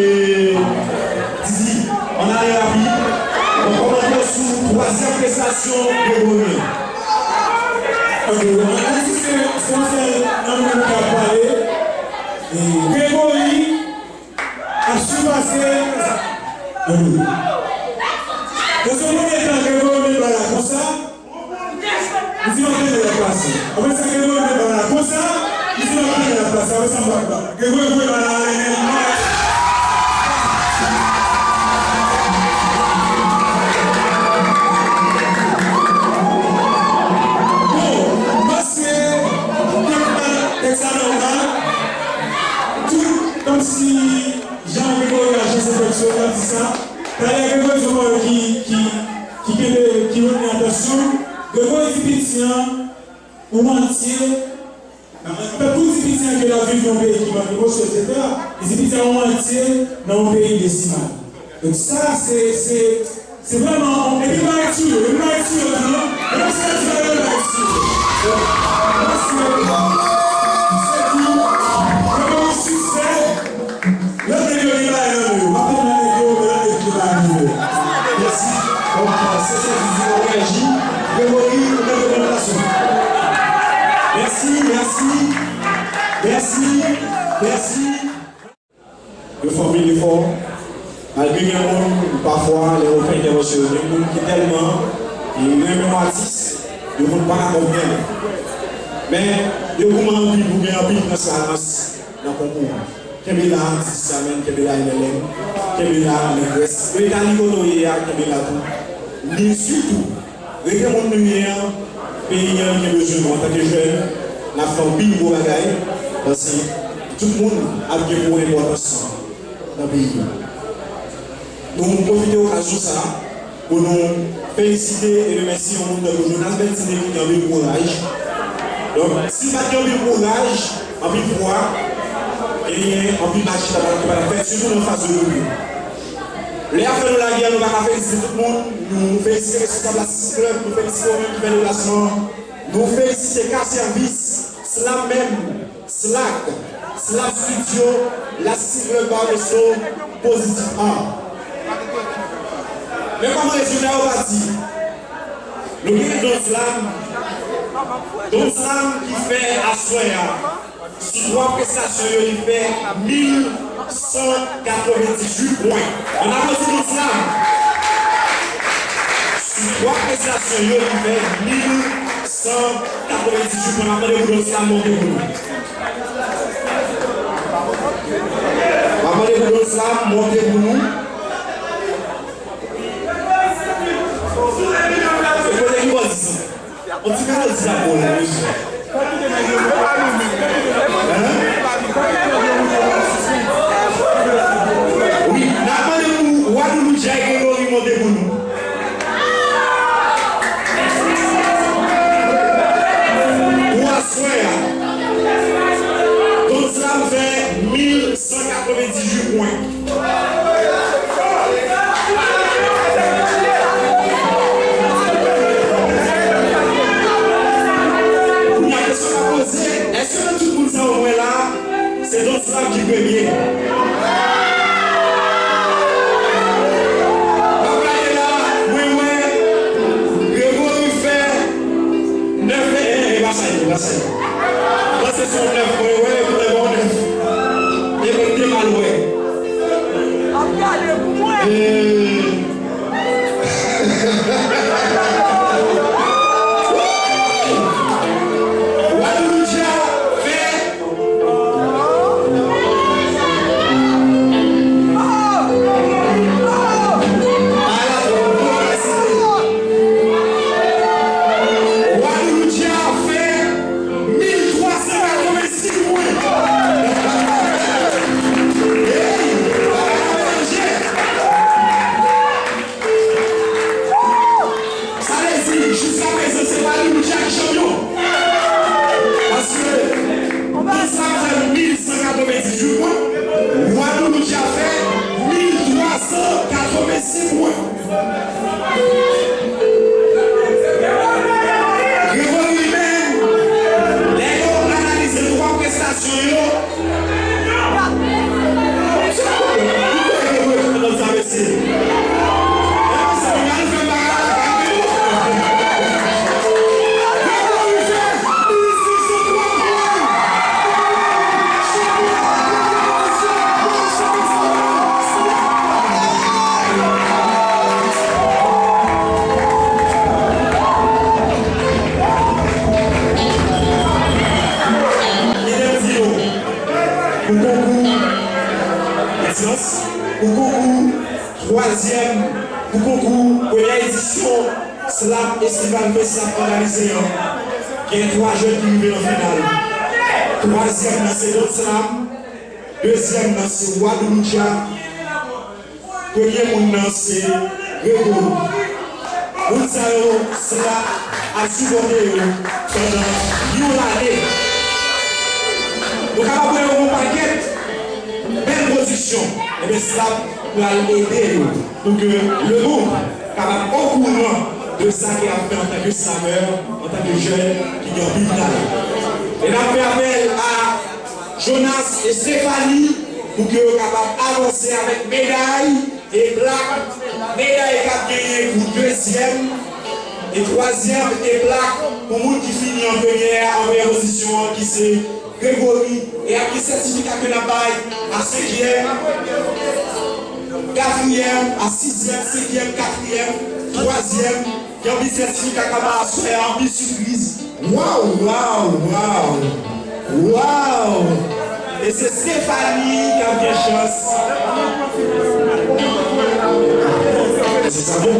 Didi, ann ale rapid. Bon, kòmantè sou twazyèm prestasyon Grégory an. Ok, ann di se, se yon sèl nan moun k ap pale. E, Grégory ap sipase. Ann. Nan se premye tan Grégory met bal la konsa. Li di m ap tande l ap pase. Apre sa, Grégory met bal la konsa. Li di m ap tande l ap pase. Apre sa, m pa, pa. Grégory voye bal la ale nèt. Bon, mas Piti an, ou antye, nan, pèp pou di piti an ke l ap viv nan yon peyi ki manke mòso, etsetera. Li di piti an ou antye nan yon peyi desimal. Donk sa, se, se, se vrèman, epi pa etire, epi pa etire, non? Menm si etire, epi pa etire. Donk, mwen swete, se tou, mwen bon siksè. Lòt nèg yo gen bagay nan men yo. M ap tann lòt nèg yo, men lòt nèg yo gen bagay nan men yo. Mèsi. Donk, se sa ki di, w ap reyaji. Gregory, ou mèt rekonèt la sou. Mèsi, mèsi. Mèsi, mèsi. Yo fè anpil efò. Malgre gen moun, pafwa, lè yo fè entèvansyon yo, gen moun ki tèlman renmen yon atis, yo konn pa ka konprann. Men, yo goumen anpil pou gen anpil transparans nan konkou an. Kenbe la, Atis Amèn, kenbe la, M L M, kenbe la, Nègrès. Reta li kote w ye a, kenbe la tou. Li sitou, rete moun nou ye an, peyi an, li gen bezwen nou antanke jèn, n ap fè anpil gwo bagay, paske tout moun ap gen pou enpòtans nan peyi an. Nou pwofite okazyon sa a pou nou felisite e remèsye yon moun tankou Jonas Bertinet ki gen anpil kouraj. Donk, si pa t gen anpil kouraj, anpil fwa, ebyen, anpil maji ta pa, ta pa t ap fèt, sitou nan faz de gwoup yo. Lè y ap fè nou lagè, nou pa ka felisite tout moun. Nou felisite responsab la sis klèb, nou felisite ou menm ki fè deplasman an. Nou felisite Ka Sèvis, Slam menm, Slag, Slam Studio, Lasisi Club Bar Resto, Pozitif Art. Men kòm rezilta yo pa di, nou gen Don Slam, Don Slam ki fè aswè a, sou twa prestasyon yo, li fè mil san katrevendizuit pwen. Ann aplodi Don Slam. Sou twa prestasyon yo, li fè mil san katrevendizuit pwen. M ap mande pou Don Slam monte pou nou. M ap mande pou Don Slam monte pou nou. E kote ki bò di sa? On ti melodi sa pou nou, mesye. Hein? Wi, n ap mande pou Wadouloudja e Gregory monte pou nou. Pou aswè a, Don Slam fè mil san katrevendizuit pwen. Kounye a, kesyon k ap poze, èske nan tout moun sa yo mwen la, se Don Slam ki premye? M ap gade la, mwen wè Gregory fè nèf, e, e, e, pa sa, e, pa sa. Panse se yon nèf mwen wè, e poutèt bon nèf. E mwen te mal wè. Ap gade pou mwen. Wadouloudja fè Wadouloudja fè mil twa san katrevensis pwen. Hey! Sa vle di, jiskaprezan, se Wadouloudja ki chanpyon. Paske, Don Slam fè mil san katrevendizuit pwen, Wadouloudja fè mil twa san katrevensis pwen. Gregory li menm, lè yo analize twa prestasyon yo, Pou konkou, Ekselans, pou konkou twazyèm, pou konkou premyè edisyon Slam Estival Fest l ap òganize an, gen twa jèn ki rive nan final. Twazyèm nan se Don Slam, dezyèm nan se Wadouloudja, premye moun nan se Gregory. Moun sa yo, Slam, ap sipòte yo pandan yon lane. Nou kapab wè yon pakèt bèl pwodiksyon. Ebyen, sa pral ede yo pou ke lemonn kapab okouran de sa ke y ap fè antanke slamè, antanke jèn ki gen anpil talan. E n ap fè apèl a Jonas e Stéphanie pou ke yo kapab avanse avèk meday e plak, meday k ap genyen pou dezyèm e twazyèm e plak pou moun ki fini an premyè, an premyè pozisyon an, ki se Gregory, e ap gen sètifika ke n ap bay a senkyèm, katriyèm, a sizyèm, senkyèm, katriyèm, twazyèm, gen anpil sètifika k ap bay aswè a, anpil sipriz. Waw, waw, waw. Waw! E se Stéphanie k ap gen chans. Se sa bon.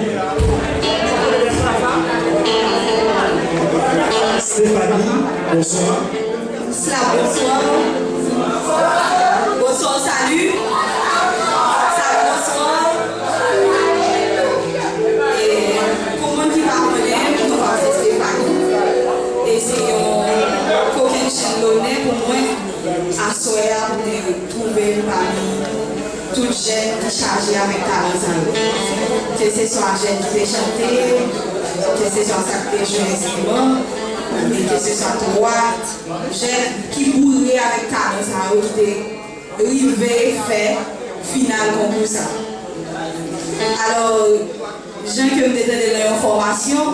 Stéphanie, bonswa. Sla, bonswa. Bonswa, salut. Salut, bonswa. E, pou moun ki pa konnen, m tou pase Stéphanie. E se yon kokennchenn lonè pou mwen. Aswè a, pou mwen twouve m pami tout jèn ki chaje avèk talan sa yo. Keseswa jèn ki te chante, keseswa sa k te jwe enstriman, e keseswa twa jèn ki boure avèk talan sa yo ki te rive fè final konkou sa. Alò, jan ke m te tande nan yon fòmasyon,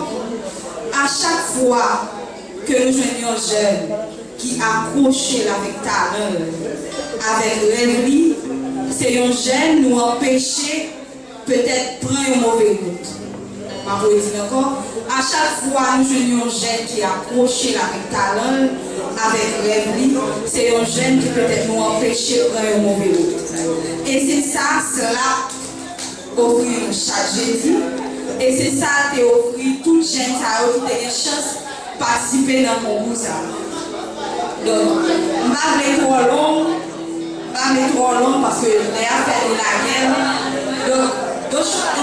a chak fwa ke nou jwenn yon jèn ki akwoche l avèk talan l, avèk rèv li, se yon jèn nou anpeche petèt pran yon move wout. M ap redi l ankò, a chak fwa nou jwenn yon jèn ki akwoche l avèk talan l, avèk rèv li, se yon jèn ki petèt nou anpeche pran yon move wout. E se sa, slap ofri nou chak jedi, e se sa l te ofri tout jèn sa yo ki te gen chans patisipe nan konkou sa. Donk, m pa vle twò long, m pa vle twò long paske lè a fè li lagè. Donk, yo chwa-,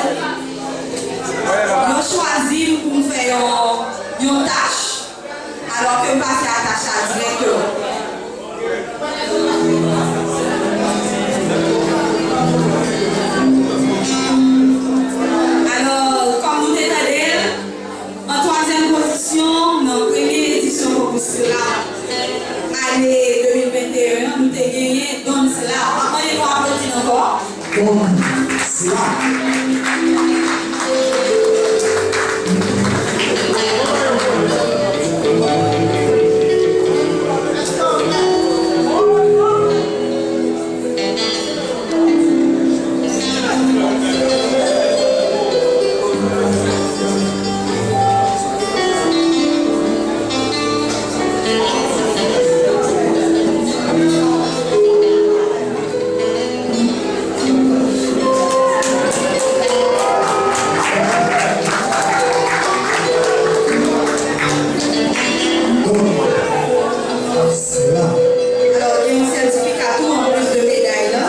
yo chwazi m pou m fè yon, yon tach. Alò ke m pase a tach la dirèkteman. Alò, kòm nou te tande l, an twazyèm pozisyon nan premye edisyon konkou slam ane de mil venteyen an, nou te genyen Don Slam. M ap mande nou aplodi l ankò. Don Slam. Alò, gen yon sètifika tou, anplis de meday la.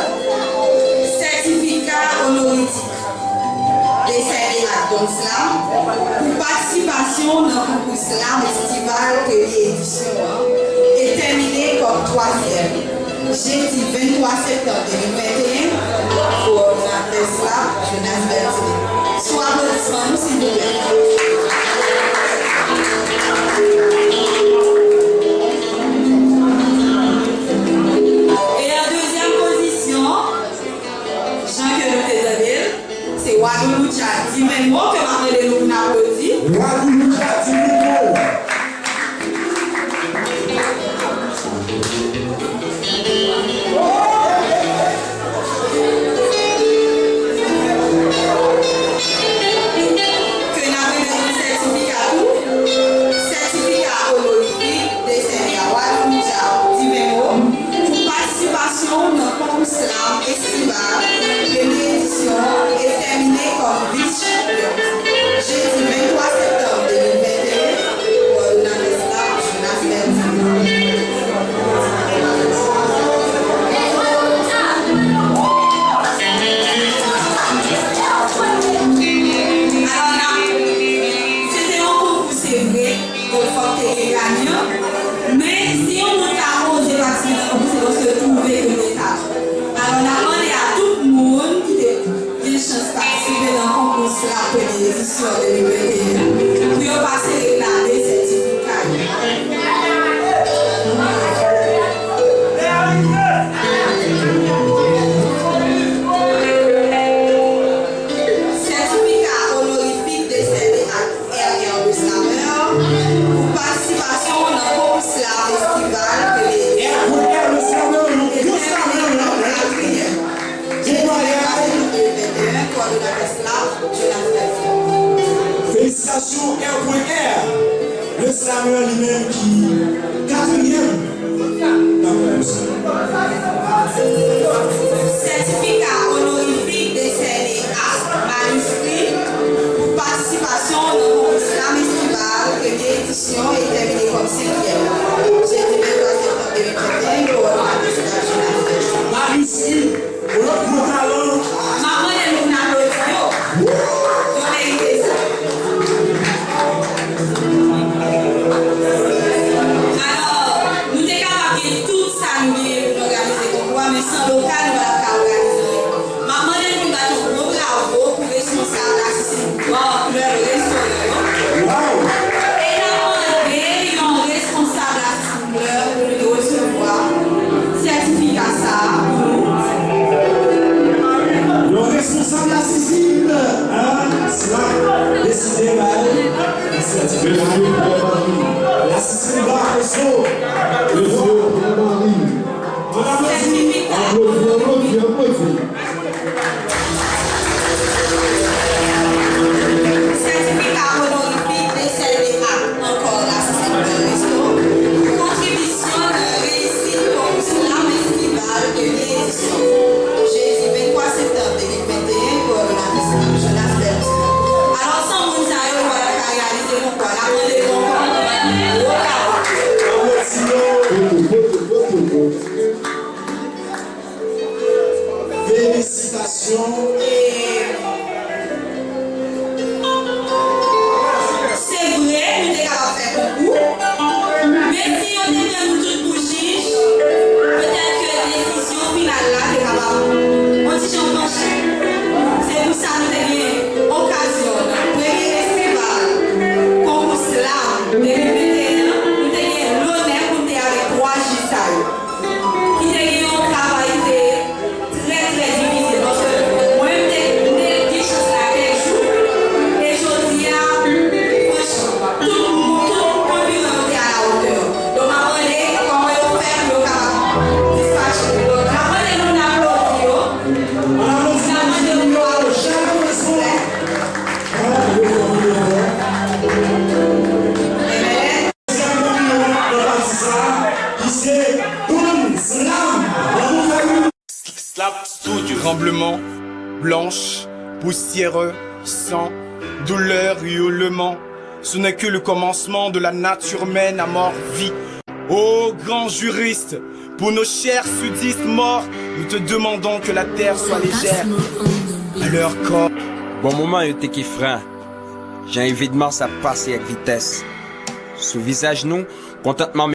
Sètifika onoritik. Desène ak Don Slam pou patisipasyon nan konkou slam estival premye edisyon an e tèmine kòm twazyèm, jedi venntwa septanm de mil venteyen, kowòdinatè slam, Jonas Berthier. Sou aplodisman nou, silvouplè. E an dezyèm pozisyon, jan ke nou te tande l, se Wadouloudja Divin Mo ke m ap mande nou pou n aplodi. Wadouloudja Divin Mo. Ke n ap rele Mesye, Pierre Marie. Aplodi, aplodi, aplodi. Sètifika onorifik desène ak ankò la Sisèm Resto pou kontribisyon nan reyisit konkou Slam Estival demi edisyon. Jedi venntwa septanm de mil venteyen, kowòdonatris Jonas Bertillon. Alò, san moun sa yo, yo pa ka reyalize konkou a. N ap mande yo ankò, gwo bravo. Aplodisman. Felisitasyon. E se vre, nou te kapab fè konkou, men si yo te pran nou tout pou jij, petèt ke desizyon final la te kapab yon ti jan panche. Se pou sa nou te gen okazyon nan premye festival konkou Slam de mil venteyen an, nou te gen lonè pou n te avèk twa jij sa yo, ki te gen yon travay ki te trè, trè difisil, paske mwen menm, m te, m te gen chans la kèk jou, e jodi a, franchman, tout moun, tout moun anviwon yo te à la hauteur. Donk, m ap mande kòman yo fè pou yo kapab dispache. Donk, n ap mande nou n aplodi yo. N ap mande yo pou yo aplodi, silvouplè. Dezyèm konbinezon nan pati sa, ki se Boom Slam. Ann nou fè wi. Slap Studio. Tremblement, blanche, poussière, sang, douleur, hurlement. Ce n'est que le commencement de la nature humaine à mort vie. Ô grand juriste, pour nos chers sudistes morts, nous te demandons que la terre soit légère à leur corps. Bon moman yo te ki fren. Jan evidman sa pase ak vitès. Sou vizaj nou, kontantman